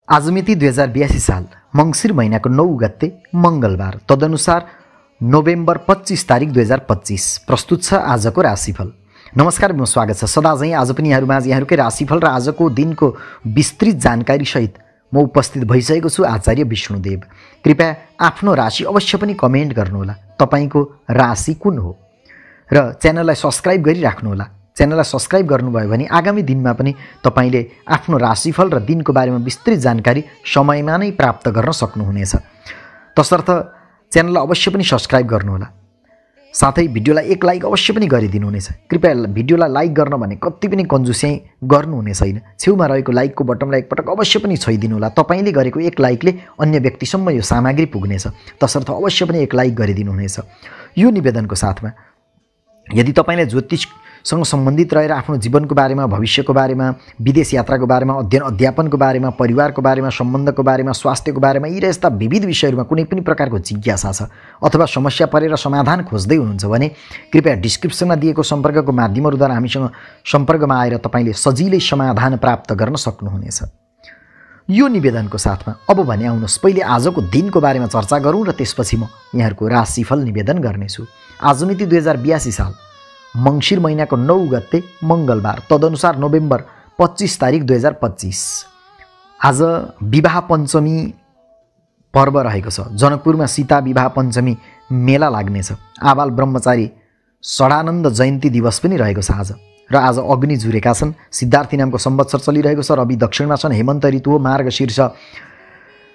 आज मिति 2082 साल मङ्सिर महीनाको 9 गते मङ्गलबार, तदनुसार नोभेम्बर 25 तारिक 2025। प्रस्तुत छ आजको राशिफल। नमस्कार, म स्वागत छ सदा चाहिँ आज पनि यहाँहरूमाझ यहाँहरूकै राशिफल र आजको दिनको विस्तृत जानकारी सहित म उपस्थित भइसकेको छु, आचार्य विष्णुदेव। कृपया आफ्नो राशि अवश्य पनि कमेन्ट गर्नुहोला, तपाईको राशि कुन हो, र च्यानललाई सब्स्क्राइब गरिराख्नुहोला। च्यानललाई सब्स्क्राइब गर्नुभयो भने आगामी दिनमा पनि तपाईले आफ्नो राशिफल र दिनको बारेमा विस्तृत जानकारी समयमा नै प्राप्त गर्न सक्नुहुनेछ। तसर्थ च्यानललाई अवश्य पनि सब्स्क्राइब गर्नुहोला, साथै भिडियोलाई एक लाइक अवश्य पनि गरिदिनुहुनेछ। कृपया भिडियोलाई लाइक गर्न भने कति पनि कन्जुस्याइ गर्नुहुने छैन। छेउमा रहेको लाइकको बटनलाई एकपटक अवश्य पनि छोइदिनुहोला। तपाईले गरेको एक लाइकले अन्य व्यक्तिसम्म यो सामग्री पुग्नेछ, तसर्थ अवश्य पनि एक लाइक गरिदिनुहुनेछ। यो निवेदनको साथमा यदि तपाईले ज्योतिषसँग सम्बन्धित रहेर आफ्नो जीवनको बारेमा, भविष्यको बारेमा, विदेश यात्राको बारेमा, अध्ययन अध्यापनको बारेमा, परिवारको बारेमा, सम्बन्धको बारेमा, स्वास्थ्यको बारेमा यी र यस्ता विविध विषयहरूमा कुनै पनि प्रकारको जिज्ञासा छ अथवा समस्या परेर समाधान खोज्दै हुनुहुन्छ भने कृपया डिस्क्रिप्सनमा दिएको सम्पर्कको माध्यमहरूद्वारा हामीसँग सम्पर्कमा आएर तपाईले सजिलै समाधान प्राप्त गर्न सक्नुहुनेछ। यो निवेदनको साथमा अब भने आउनुहोस् पहिले आजको दिनको बारेमा चर्चा गरौँ र त्यसपछि म यहाँहरूको राशिफल निवेदन गर्नेछु। आज मिति 2082 साल मङ्सिर महिनाको 9 गते मङ्गलबार, तदनुसार नोभेम्बर 25 तारिक 2025। आज विवाह पञ्चमी पर्व रहेको छ। जनकपुरमा सीता विवाह पञ्चमी मेला लाग्नेछ। आबाल ब्रह्मचारी षडानन्द जयन्ती दिवस पनि रहेको छ आज। र आज अग्नि जुरेका छन्। सिद्धार्थी नामको संवत्सर चलिरहेको छ। रवि दक्षिणमा छन्। हेमन्त ऋतु हो। मार्गशीर्ष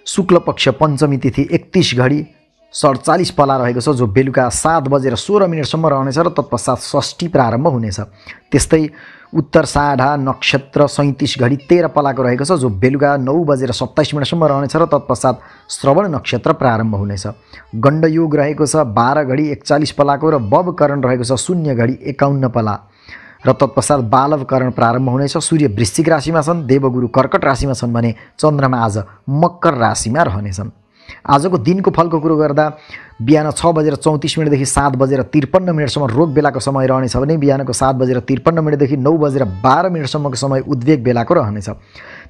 शुक्ल पक्ष पञ्चमी तिथि 31 घडी 47 पला रहेको छ, जो बेलुका 7:16 रहनेछ र तत्पश्चात षष्ठी प्रारम्भ हुनेछ। त्यस्तै उत्तर साढा नक्षत्र 37 घडी 13 पलाको रहेको छ, जो बेलुका 9:27 रहनेछ र तत्पश्चात श्रवण नक्षत्र प्रारम्भ हुनेछ। गण्डयोग रहेको छ 12 घडी 41 पलाको र बबकरण रहेको छ 0 घडी 51 पला र तत्पश्चात बालवकरण प्रारम्भ हुनेछ। सूर्य वृश्चिक राशिमा छन्, देवगुरु कर्कट राशिमा छन् भने चन्द्रमा आज मकर राशिमा रहनेछन्। आजको दिनको फलको कुरो गर्दा बिहान 6:34 देखि 7:53 रोग बेलाको समय रहनेछ भने बिहानको 7:53 देखि 9:12 समय उद्वेग बेलाको रहनेछ।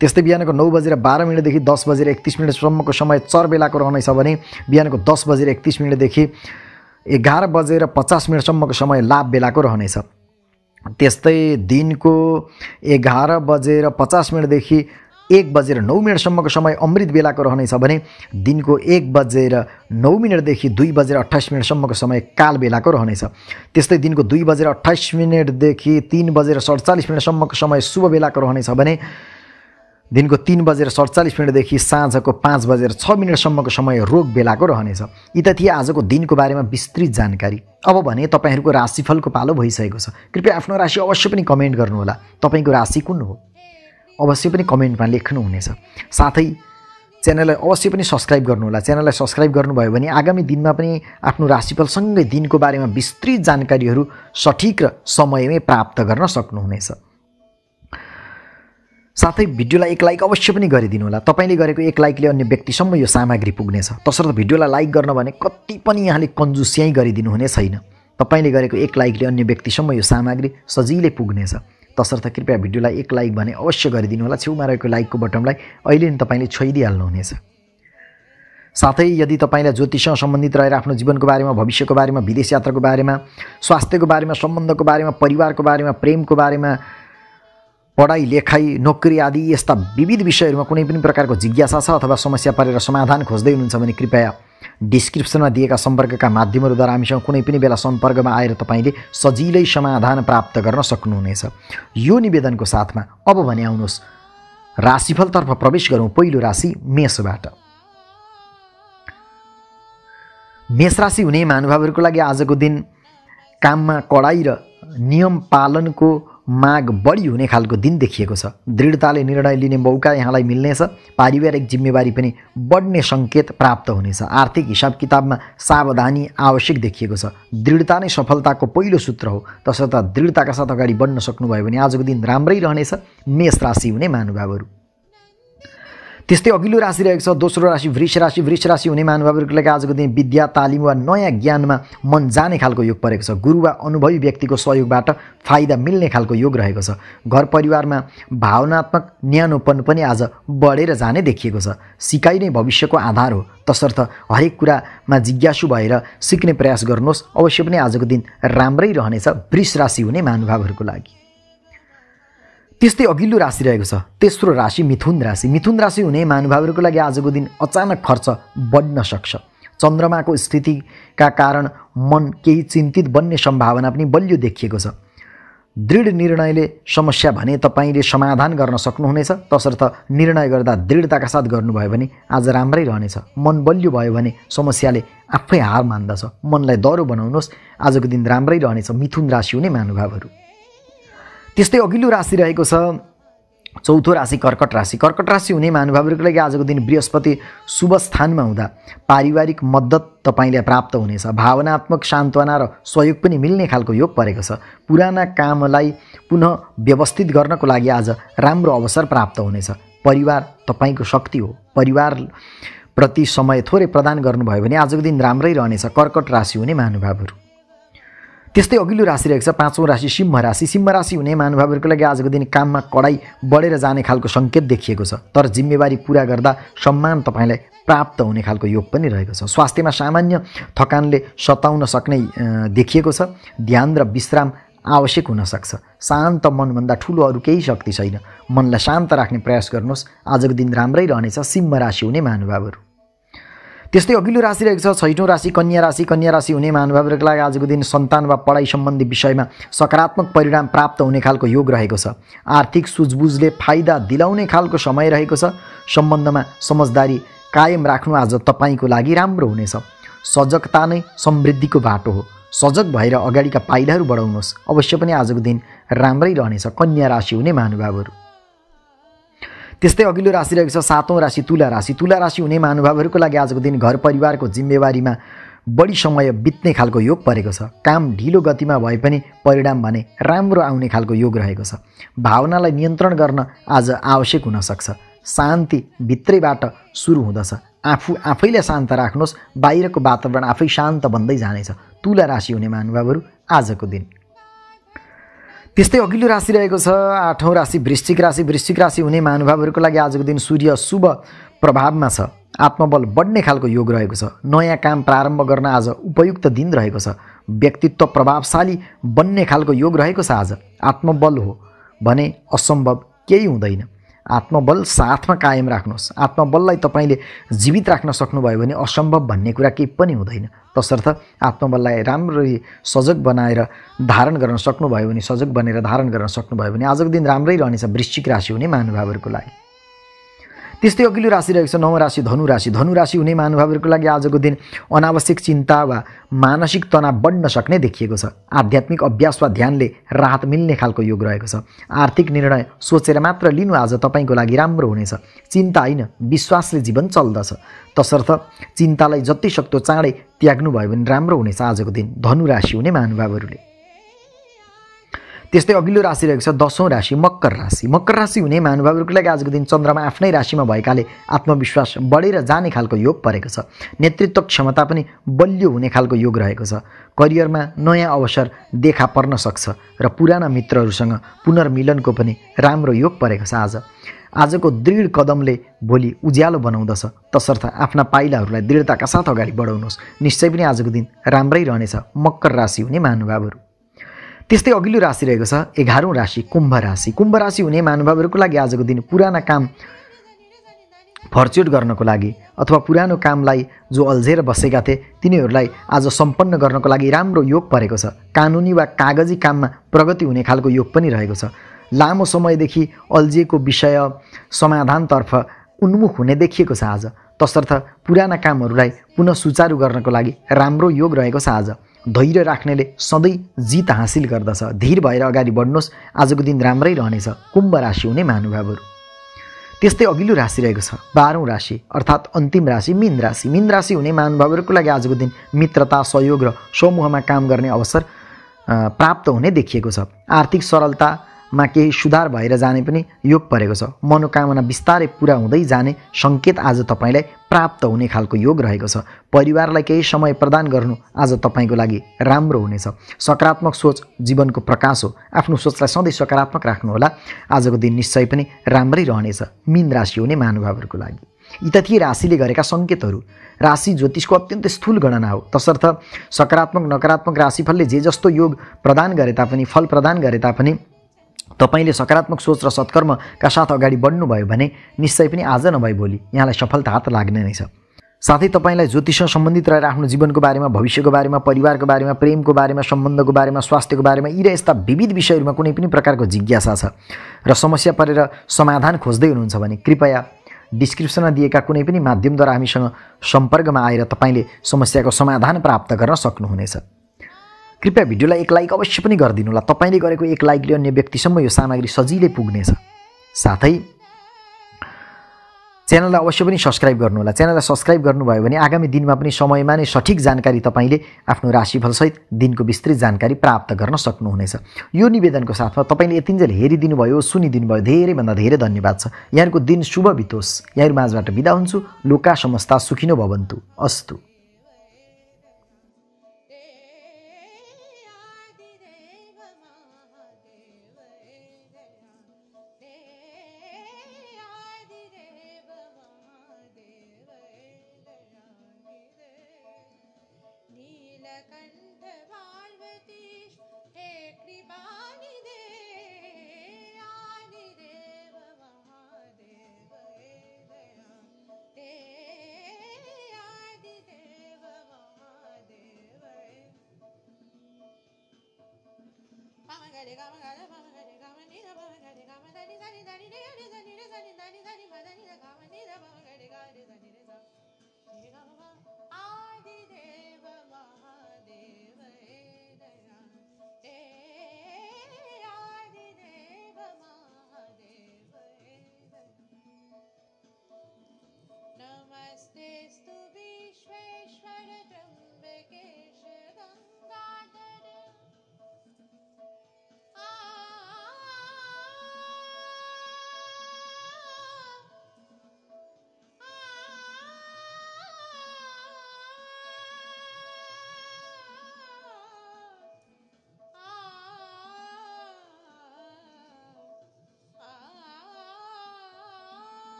त्यस्तै बिहानको 9:12 देखि 10:31 समय चर बेलाको रहनेछ भने बिहानको 10:31 देखि 11:50 समय लाभ बेलाको रहनेछ। त्यस्तै दिनको 11:50 देखि 1:09 समय अमृत बेलाको रहनेछ भने दिनको 1:09 देखि 2:28 समय काल बेलाको रहनेछ। त्यस्तै दिनको 2:28 देखि 3:47 समय शुभ बेलाको रहनेछ भने दिनको 3:47 देखि साँझको 5:06 समय रोग बेलाको रहनेछ। यी त थिए आजको दिनको बारेमा विस्तृत जानकारी। अब भने तपाईहरूको राशिफलको पालो भइसकेको छ। कृपया आफ्नो राशि अवश्य पनि कमेन्ट गर्नुहोला। तपाईको राशि कुन हो अवश्य पनि कमेन्टमा लेख्नुहुनेछ। साथै च्यानललाई अवश्य पनि सब्स्क्राइब गर्नुहोला। च्यानललाई सब्स्क्राइब गर्नुभयो भने आगामी दिनमा पनि आफ्नो राशिफलसँगै दिनको बारेमा विस्तृत जानकारीहरू सठिक र समयमै प्राप्त गर्न सक्नुहुनेछ। साथै भिडियोलाई एक लाइक अवश्य पनि गरिदिनुहोला। तपाईले गरेको एक लाइकले अन्य व्यक्तिसम्म यो सामग्री पुग्नेछ। तसर्थ भिडियोलाई लाइक गर्न भने कति पनि यहाँले कन्जुस्याइ गरिदिनुहुने छैन। तपाईले गरेको एक लाइकले अन्य व्यक्तिसम्म यो सामग्री सजिलै पुग्नेछ। तसर्थ कृपया भिडियोलाई एक लाइक भने अवश्य गरिदिनुहोला। छेउमा रहेको लाइकको बटनलाई अहिले नै तपाईले छोइदिइहाल्नुहुनेछ। साथै यदि तपाईलाई ज्योतिषसँग सम्बन्धित रहेर आफ्नो जीवनको बारेमा, भविष्यको बारेमा, विदेश यात्राको बारेमा, स्वास्थ्यको बारेमा, सम्बन्धको बारेमा, परिवारको बारेमा, प्रेमको बारेमा, पढाइ लेखाइ, नोकरी आदि यस्ता विविध विषयहरूमा कुनै पनि प्रकारको जिज्ञासा छ अथवा समस्या परेर समाधान खोज्दै हुनुहुन्छ भने कृपया डिस्क्रिप्सनमा दिएका सम्पर्कका माध्यमहरूद्वारा हामीसँग कुनै पनि बेला सम्पर्कमा आएर तपाईले सजिलै समाधान प्राप्त गर्न सक्नुहुनेछ। यो निवेदनको साथमा अब भने आउनुहोस् राशिफलतर्फ प्रवेश गरौँ। पहिलो राशि मेषबाट। मेष राशि हुने महानुभावहरूको लागि आजको दिन काममा कडाई र नियम पालनको माग बढी हुने खालको दिन देखिएको छ। दृढताले निर्णय लिने मौका यहाँलाई मिल्नेछ। पारिवारिक जिम्मेवारी पनि बढ्ने सङ्केत प्राप्त हुनेछ। आर्थिक हिसाब किताबमा सावधानी आवश्यक देखिएको छ। दृढता नै सफलताको पहिलो सूत्र हो। तसर्थ दृढताका साथ अगाडि बढ्न सक्नुभयो भने आजको दिन राम्रै रहनेछ मेष राशि हुने महानुभावहरू। त्यस्तै अघिल्लो राशि रहेको छ दोस्रो राशि वृष राशि। वृष राशि हुने महानुभावहरूको लागि आजको दिन विद्या तालिम वा नयाँ ज्ञानमा मन जाने खालको योग परेको छ। गुरु वा अनुभवी व्यक्तिको सहयोगबाट फाइदा मिल्ने खालको योग रहेको छ। घर परिवारमा भावनात्मक न्यानोपन पनि आज बढेर जाने देखिएको छ। सिकाइ नै भविष्यको आधार हो, तसर्थ हरेक कुरामा जिज्ञासु भएर सिक्ने प्रयास गर्नुहोस्। अवश्य पनि आजको दिन राम्रै रहनेछ वृष राशि हुने महानुभावहरूको लागि। त्यस्तै अघिल्लो राशि रहेको छ तेस्रो राशि मिथुन राशि। मिथुन राशि हुने महानुभावहरूको लागि आजको दिन अचानक खर्च बढ्न सक्छ। चन्द्रमाको स्थितिका कारण मन केही चिन्तित बन्ने सम्भावना पनि बलियो देखिएको छ। दृढ निर्णयले समस्या भने तपाईँले समाधान गर्न सक्नुहुनेछ, तसर्थ निर्णय गर्दा दृढताका साथ गर्नुभयो भने आज राम्रै रहनेछ। मन बलियो भयो भने समस्याले आफै हार मान्दछ। मनलाई डरो बनाउनुहोस्, आजको दिन राम्रै रहनेछ मिथुन राशि हुने महानुभावहरू। त्यस्तै अघिल्लो राशि रहेको छ चौथो राशि कर्कट राशि। कर्कट राशि हुने महानुभावहरूको लागि आजको दिन बृहस्पति शुभ स्थानमा हुँदा पारिवारिक मद्दत तपाईँले प्राप्त हुनेछ। भावनात्मक सान्त्वना र सहयोग पनि मिल्ने खालको योग परेको छ। पुराना कामलाई पुनः व्यवस्थित गर्नको लागि आज राम्रो अवसर प्राप्त हुनेछ। परिवार तपाईँको शक्ति हो। परिवारप्रति समय थोरै प्रदान गर्नुभयो भने आजको दिन राम्रै रहनेछ कर्कट राशि हुने महानुभावहरू। त्यस्तै अघिल्लो राशि रहेको छ पाँचौँ राशि सिंह राशि। सिंह राशि हुने महानुभावहरूको लागि आजको दिन काममा कडाइ बढेर जाने खालको सङ्केत देखिएको छ, तर जिम्मेवारी पुरा गर्दा सम्मान तपाईँलाई प्राप्त हुने खालको योग पनि रहेको छ। स्वास्थ्यमा सामान्य थकानले सताउन सक्ने देखिएको छ। ध्यान र विश्राम आवश्यक हुन सक्छ। शान्त मनभन्दा ठुलो अरू केही शक्ति छैन। मनलाई शान्त राख्ने प्रयास गर्नुहोस्, आजको दिन राम्रै रहनेछ सिंह राशि हुने महानुभावहरू। त्यस्तै अघिल्लो राशि रहेको छ छैठौँ राशि कन्या राशि। कन्या राशि हुने महानुभावहरूको लागि आजको दिन सन्तान वा पढाइ सम्बन्धी विषयमा सकारात्मक परिणाम प्राप्त हुने खालको योग रहेको छ। आर्थिक सुझबुझले फाइदा दिलाउने खालको समय रहेको छ। सम्बन्धमा समझदारी कायम राख्नु आज तपाईँको लागि राम्रो हुनेछ। सजगता नै समृद्धिको बाटो हो। सजग भएर अगाडिका पाइलाहरू बढाउनुहोस्, अवश्य पनि आजको दिन राम्रै रहनेछ कन्या राशि हुने महानुभावहरू। त्यस्तै अघिल्लो राशि रहेको छ सातौँ राशि तुला राशि। तुला राशि हुने महानुभावहरूको लागि आजको दिन घर परिवारको जिम्मेवारीमा बढी समय बित्ने खालको योग परेको छ। काम ढिलो गतिमा भए पनि परिणाम भने राम्रो आउने खालको योग रहेको छ। भावनालाई नियन्त्रण गर्न आज आवश्यक हुन सक्छ। शान्ति भित्रैबाट सुरु हुँदछ। आफैलाई शान्त राख्नुहोस्, बाहिरको वातावरण आफै शान्त बन्दै जानेछ तुला राशि हुने महानुभावहरू आजको दिन। त्यस्तै अघिल्लो राशि रहेको छ आठौँ राशि वृश्चिक राशि। वृश्चिक राशि हुने महानुभावहरूको लागि आजको दिन सूर्य शुभ प्रभावमा छ। आत्मबल बढ्ने खालको योग रहेको छ। नयाँ काम प्रारम्भ गर्न आज उपयुक्त दिन रहेको छ। व्यक्तित्व प्रभावशाली बन्ने खालको योग रहेको छ। आज आत्मबल हो भने असम्भव केही हुँदैन। आत्मबल साथमा कायम राख्नुहोस्। आत्मबललाई तपाईँले जीवित राख्न सक्नुभयो भने असम्भव भन्ने कुरा केही पनि हुँदैन। तसर्थ आत्मबललाई राम्ररी सजग बनाएर धारण गर्न सक्नुभयो भने सजग बनेर धारण गर्न सक्नुभयो भने आजको दिन राम्रै रहनेछ वृश्चिक राशि हुने महानुभावहरूको लागि। त्यस्तै अघिल्लो राशि रहेको छ नवौँ राशि धनु राशि। धनु राशि हुने महानुभावहरूको लागि आजको दिन अनावश्यक चिन्ता वा मानसिक तनाव बढ्न सक्ने देखिएको छ। आध्यात्मिक अभ्यास वा ध्यानले राहत मिल्ने खालको योग रहेको छ। आर्थिक निर्णय सोचेर मात्र लिनु आज तपाईँको लागि राम्रो हुनेछ। चिन्ता होइन, विश्वासले जीवन चल्दछ। तसर्थ चिन्तालाई जति सक्दो चाँडै त्याग्नुभयो भने राम्रो हुनेछ आजको दिन धनु राशि हुने महानुभावहरूले। त्यस्तै अघिल्लो राशि रहेको छ दशौँ राशि मकर राशि। मकर राशि हुने महानुभावहरूको लागि आजको दिन चन्द्रमा आफ्नै राशिमा भएकाले आत्मविश्वास बढेर जाने खालको योग परेको छ। नेतृत्व क्षमता पनि बलियो हुने खालको योग रहेको छ। करियरमा नयाँ अवसर देखा पर्न सक्छ र पुराना मित्रहरूसँग पुनर्मिलनको पनि राम्रो योग परेको छ। आजको दृढ कदमले भोलि उज्यालो बनाउँदछ। तसर्थ आफ्ना पाइलाहरूलाई दृढताका साथ अगाडि बढाउनुहोस्, निश्चय पनि आजको दिन राम्रै रहनेछ मकर राशि हुने महानुभावहरू। त्यस्तै अघिल्लो राशि रहेको छ 11औँ राशि कुम्भ राशि। कुम्भ राशि हुने महानुभावहरूको लागि आजको दिन पुराना काम फर्च्युट गर्नको लागि अथवा पुरानो कामलाई जो अल्झेर बसेका थिए तिनीहरूलाई आज सम्पन्न गर्नको लागि राम्रो योग परेको छ। कानुनी वा कागजी काममा प्रगति हुने खालको योग पनि रहेको छ। लामो समयदेखि अल्झिएको विषय समाधानतर्फ उन्मुख हुने देखिएको छ आज। तसर्थ पुराना कामहरूलाई पुनः सुचारू गर्नको लागि राम्रो योग रहेको छ आज। धैर्य राख्नेले सधैँ जित हासिल गर्दछ। धीर भएर अगाडि बढ्नुहोस्, आजको दिन राम्रै रहनेछ कुम्भ राशि हुने महानुभावहरू। त्यस्तै अघिल्लो राशि रहेको छ 12औँ राशि अर्थात् अन्तिम राशि मीन राशि। मीन राशि हुने महानुभावहरूको लागि आजको दिन मित्रता, सहयोग र समूहमा काम गर्ने अवसर प्राप्त हुने देखिएको छ। आर्थिक सरलता मा केही सुधार भएर जाने पनि योग परेको छ। मनोकामना बिस्तारै पुरा हुँदै जाने सङ्केत आज तपाईँलाई प्राप्त हुने खालको योग रहेको छ। परिवारलाई केही समय प्रदान गर्नु आज तपाईँको लागि राम्रो हुनेछ। सकारात्मक सोच जीवनको प्रकाश हो। आफ्नो सोचलाई सधैँ सकारात्मक राख्नुहोला। आजको दिन निश्चय पनि राम्रै रहनेछ मीन राशि हुने महानुभावहरूको लागि। यी त थिए राशिले गरेका सङ्केतहरू। राशि ज्योतिषको अत्यन्त स्थूल गणना हो। तसर्थ सकारात्मक नकारात्मक राशिफलले जे जस्तो योग प्रदान गरे तापनि, फल प्रदान गरे तापनि तपाईँले सकारात्मक सोच र सत्कर्मका साथ अगाडि बढ्नुभयो भने निश्चय पनि आज नभए भोलि यहाँलाई सफलता हात लाग्ने नै छ। साथै तपाईँलाई ज्योतिषसँग सम्बन्धित रहेर आफ्नो जीवनको बारेमा, भविष्यको बारेमा, परिवारको बारेमा, प्रेमको बारेमा, सम्बन्धको बारेमा, स्वास्थ्यको बारेमा यी र यस्ता विविध विषयहरूमा कुनै पनि प्रकारको जिज्ञासा छ र समस्या परेर समाधान खोज्दै हुनुहुन्छ भने कृपया डिस्क्रिप्सनमा दिएका कुनै पनि माध्यमद्वारा हामीसँग सम्पर्कमा आएर तपाईँले समस्याको समाधान प्राप्त गर्न सक्नुहुनेछ। कृपया भिडियोलाई एक लाइक अवश्य पनि गरिदिनु होला। तपाईँले गरेको एक लाइकले अन्य व्यक्तिसम्म यो सामग्री सजिलै पुग्नेछ। साथै च्यानललाई अवश्य पनि सब्स्क्राइब गर्नुहोला। च्यानललाई सब्स्क्राइब गर्नुभयो भने आगामी दिनमा पनि समयमा नै सठिक जानकारी तपाईँले आफ्नो राशिफलसहित दिनको विस्तृत जानकारी प्राप्त गर्न सक्नुहुनेछ। यो निवेदनको साथमा तपाईँले यतिन्जेल हेरिदिनु भयो, सुनिदिनु भयो, धेरैभन्दा धेरै धन्यवाद छ। यहाँको दिन शुभ बितोस्। यहाँहरू माझबाट बिदा हुन्छु। लोका समस्ता सुखिनो भवन्तु। अस्तु। नीलकंठ पार्वतीश हे कृपानिधे आदिदेव महादेव हे दया ते आदिदेव महादेव हे